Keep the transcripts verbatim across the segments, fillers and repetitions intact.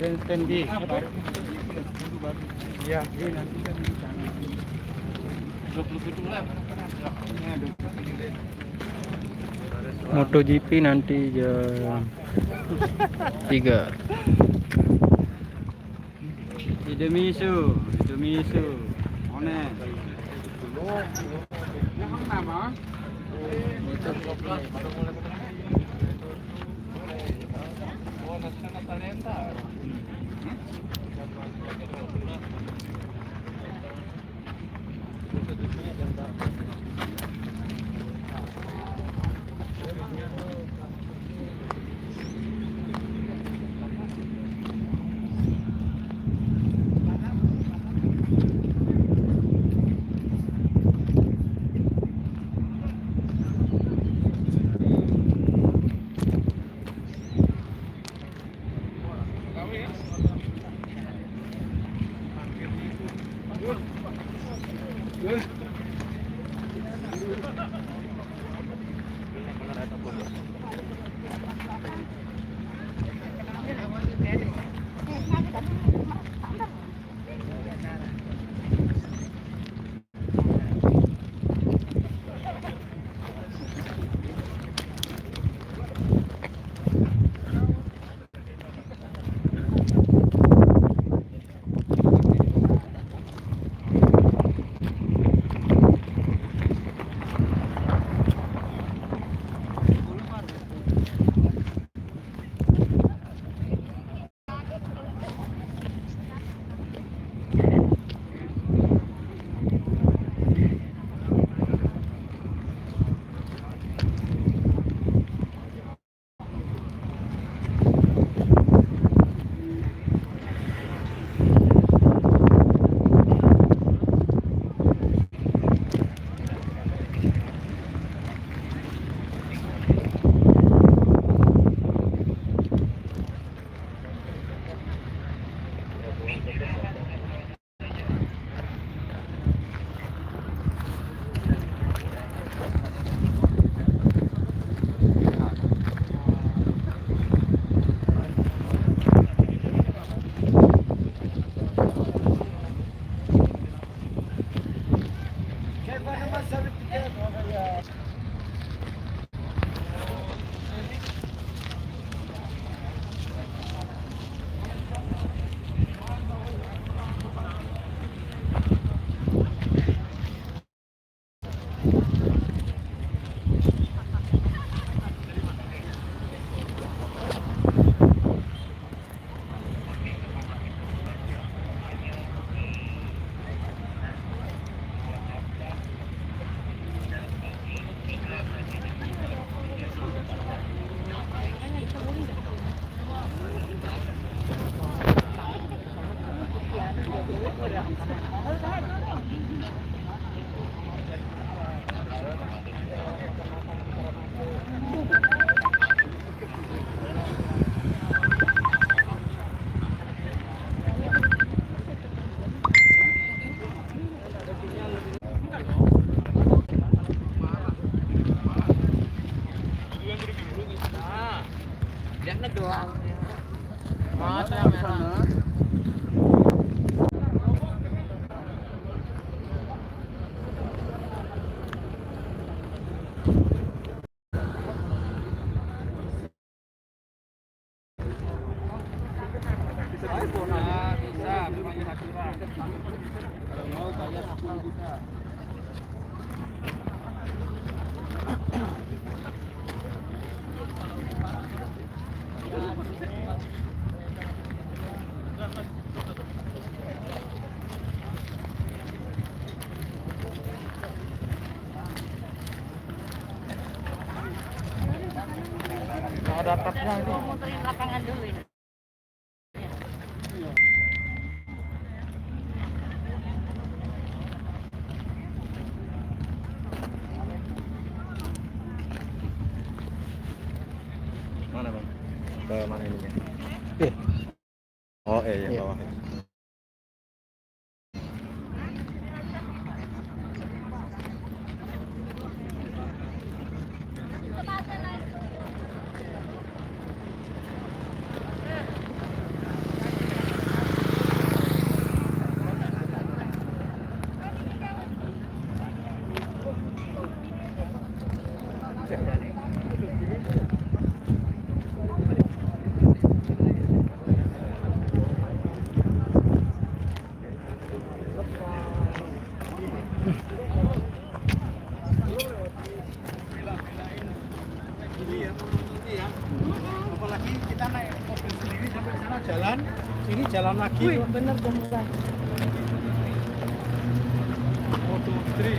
Grandstand di apa? Iya, ini nanti kan di sana. MotoGP nanti jam tiga. Ide misu, ide misu. One. Ada truknya itu. Muterin lapangan dulu ini. Mana, Bang? Ke mana ininya? Eh. Oh, eh, yang Iya. bawah. Ini ya, ini ya. Apalagi kita naik mobil sendiri sampai sana jalan, ini jalan lagi. Wih, bener, bener. Waduh, Tri.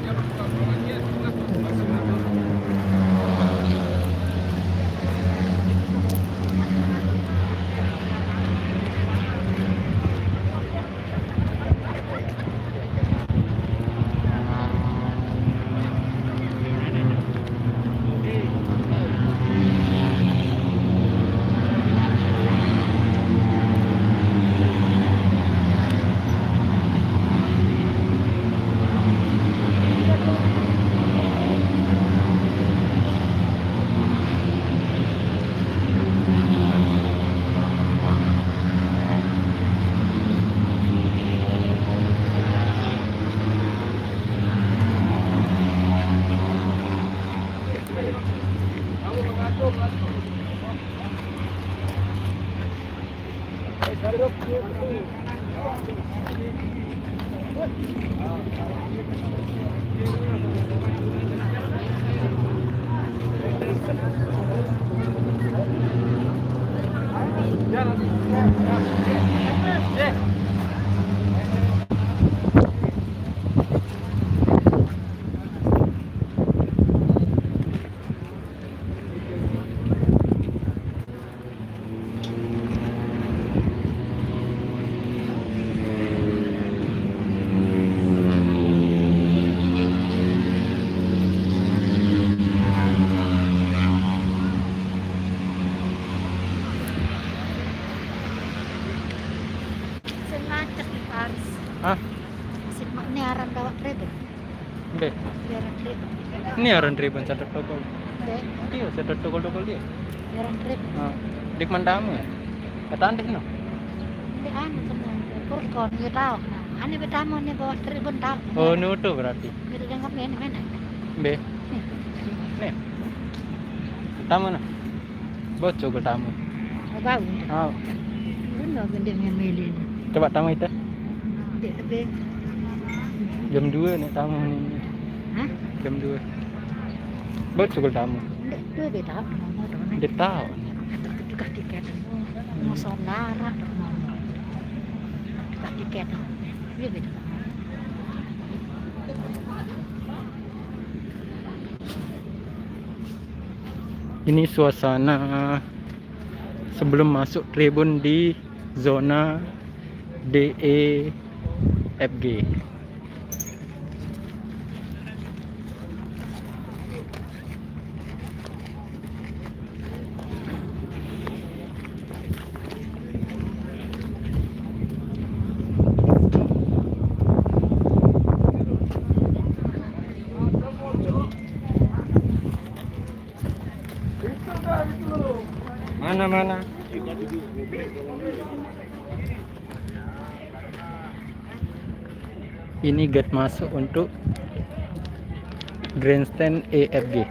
Sing macet di Paris. Hah? Sing ma-, ini aran dawak Tribun. Nggih. Ini aran Tribun. Ini aran Tribun Cedhek Togol. Nggih. Iya, Cedhek Togol-togol dia. Aran Tribun. Ah, dik mantamu ya? Kata andih no. Ini anu teman. Kurkon ya tahu. Nah, ane betamu nih bawa Tribun tahu. Oh, nutu berarti. Gitu dengan ini mana? Nggih. Nih. Tamu no. Bocok tamu. Bau. Oh. Bener gede memilih. Coba tamu itu. Dek lebih. Jam dua nih tamu nih. Hah? Jam dua. Bocok tamu. Ndak, itu beda apa mau tahu nih? Dia tahu. Tukar tiket. Mau saudara mau. Tukar tiket. Dia beda. Ini suasana sebelum masuk tribun di zona D E F G. Mana, mana? Ini gate masuk untuk grandstand E F G.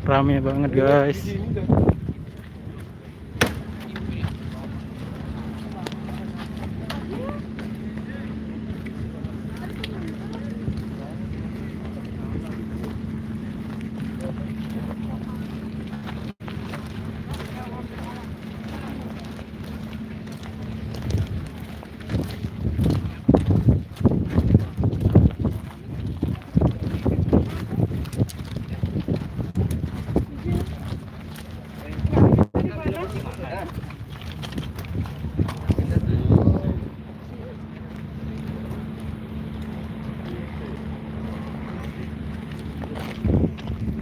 Rame banget, guys.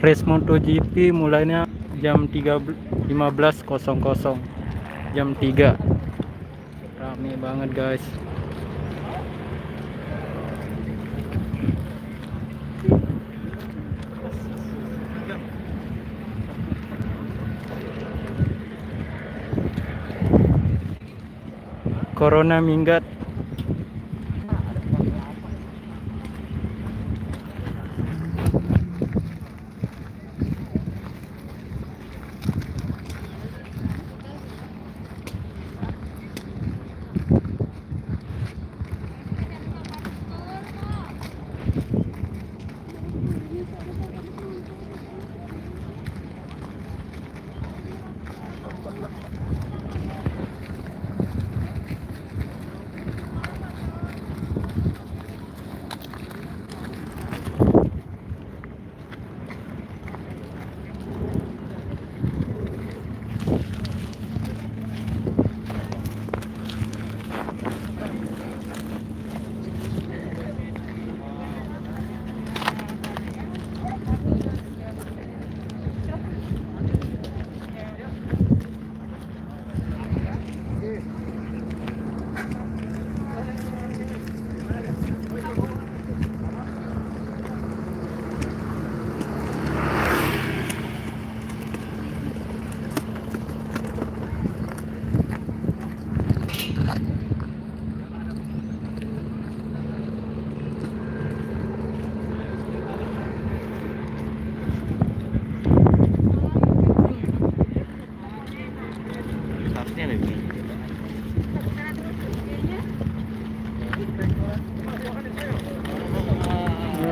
Race MotoGP mulainya jam tiga lima belas kosong kosong. Jam tiga. Rame banget, guys. Corona minggat.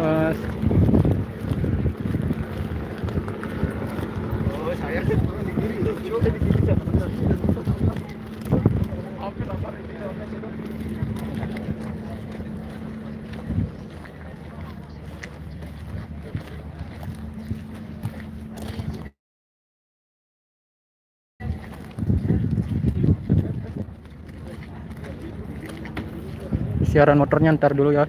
Mas. Siaran motornya ntar dulu ya.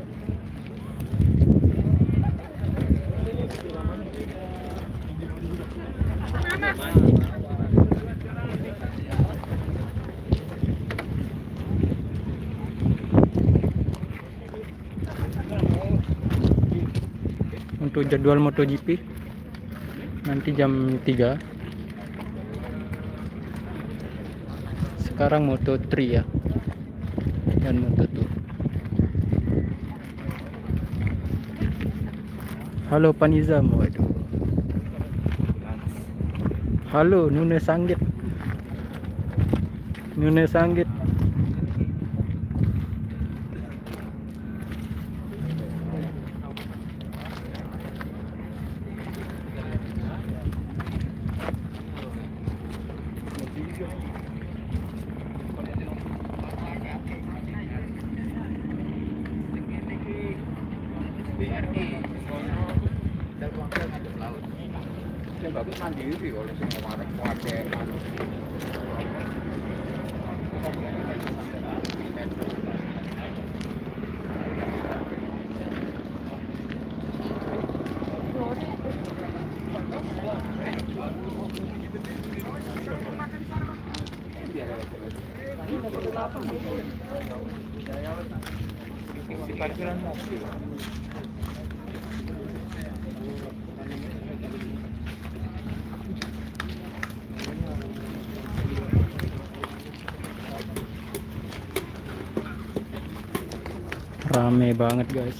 Untuk jadwal MotoGP nanti jam tiga. Sekarang Moto three ya. Dan Moto two. Halo Panizam, waduh. Halo Nune Sanggit. Nune Sanggit. Yang bagus mandiri, kalau sing kemarin pakai anu. Rame banget, guys.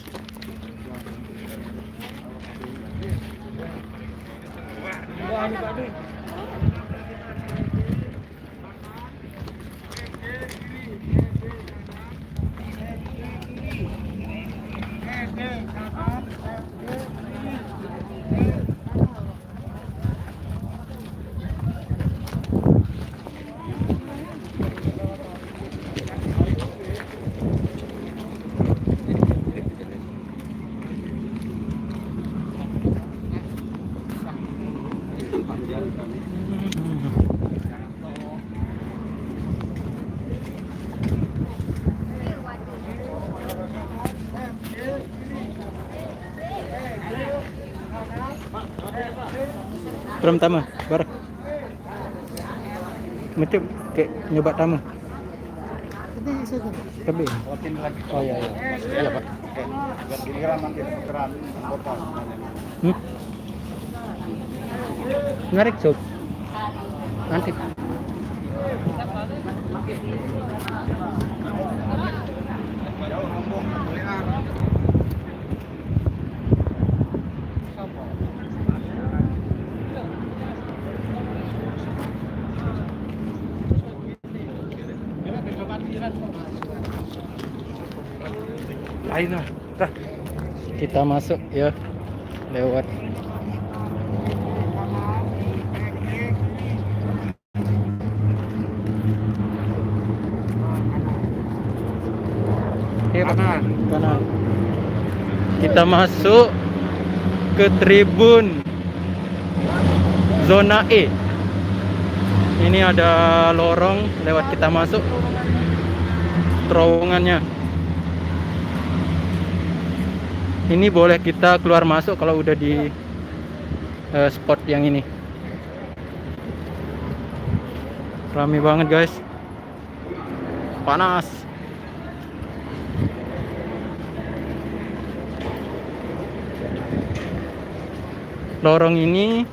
Belum tamu, baru. Mesti kayak nyoba tamu. Tapi. Oh iya, iya. Iya, Pak. Oke. Buat giliran nanti tukeran anggota. Hmm? Menarik, Sob. Nanti. Ayo, nah. Dah. Kita masuk ya, lewat. Oke, Pak. Kanan. Kanan. Kita masuk ke tribun zona E. Ini ada lorong lewat kita masuk terowongannya. Ini boleh kita keluar masuk kalau udah di, eh, spot yang ini. Rame banget, guys. Panas. Lorong ini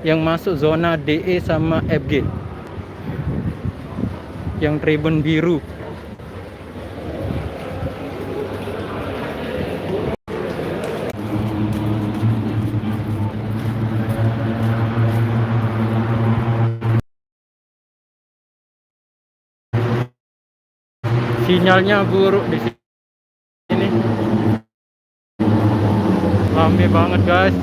yang masuk zona D E sama F G. Yang tribun biru. Sinyalnya buruk di sini. Rame banget, guys.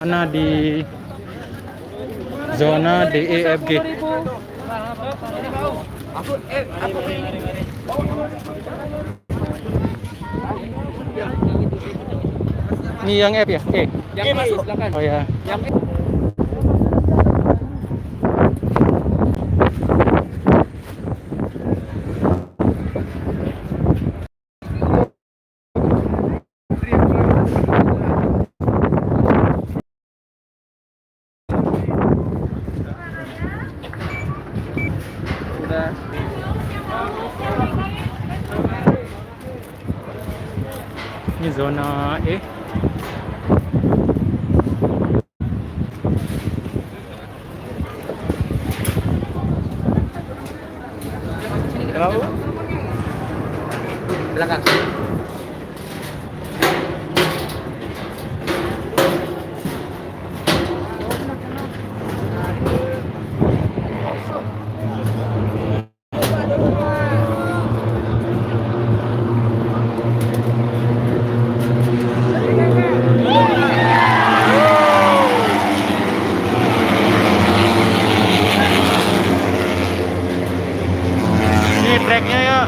Mana di zona D E F G? Ini yang F ya? E. Yang E masuk, silakan. Oh ya. Yang E. Ini zona E. Belakang. Ini tracknya ya.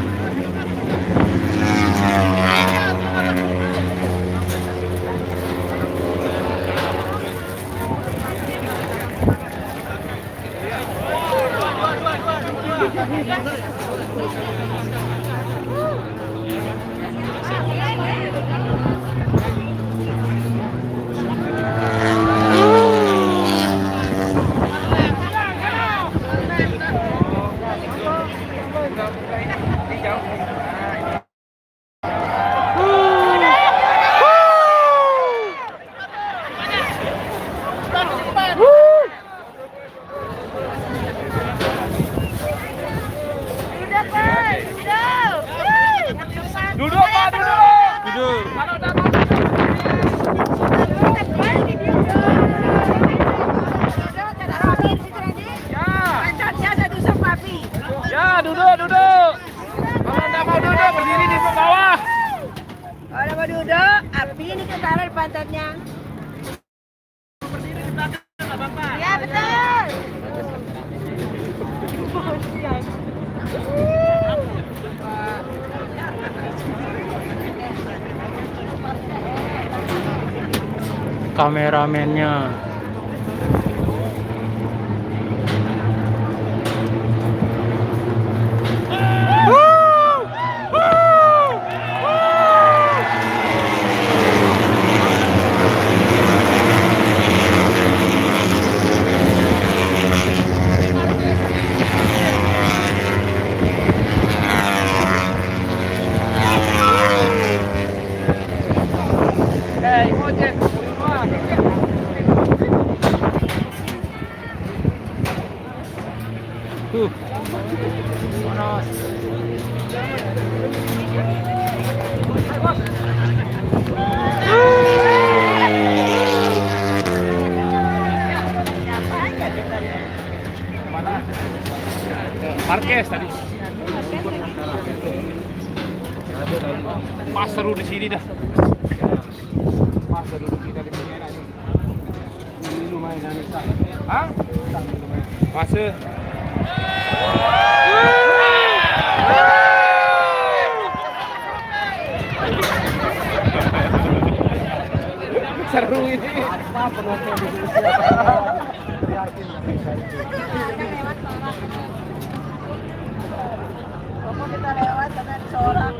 Duduk, Pak, duduk. Duduk. Kalau udah masuk. Ya. Ya, duduk, duduk. Kalau nggak mau duduk, berdiri di bawah. Kalau mau duduk, api ini ketaruh di pantatnya. Ya, betul. Kameramennya. Tuh. Marquez tadi. Pas seru di sini dah. Pas seru di sini. Hah? Masa? Seru ini. Kita lewat dengan seorang.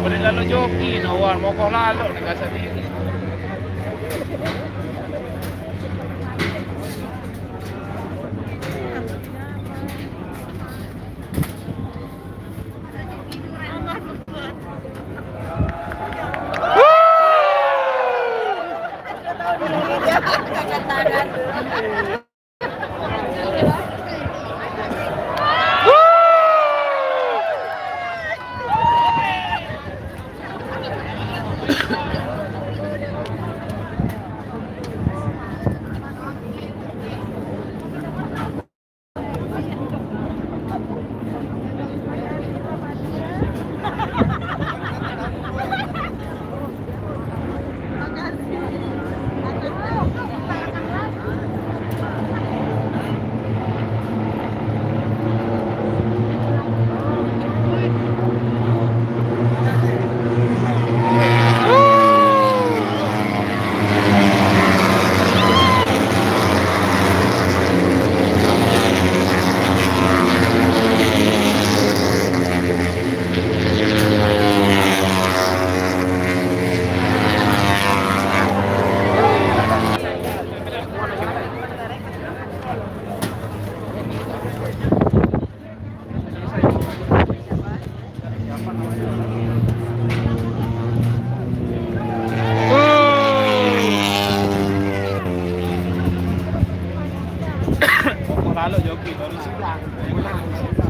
Beri lalu joki, no, wan, mokoh lalu, negara sendiri.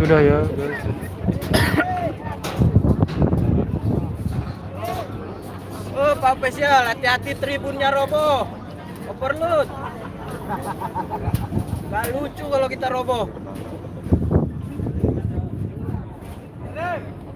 Sudah ya. Oh, Pak Official, hati-hati tribunnya roboh. Overload. Gak lucu kalau kita roboh.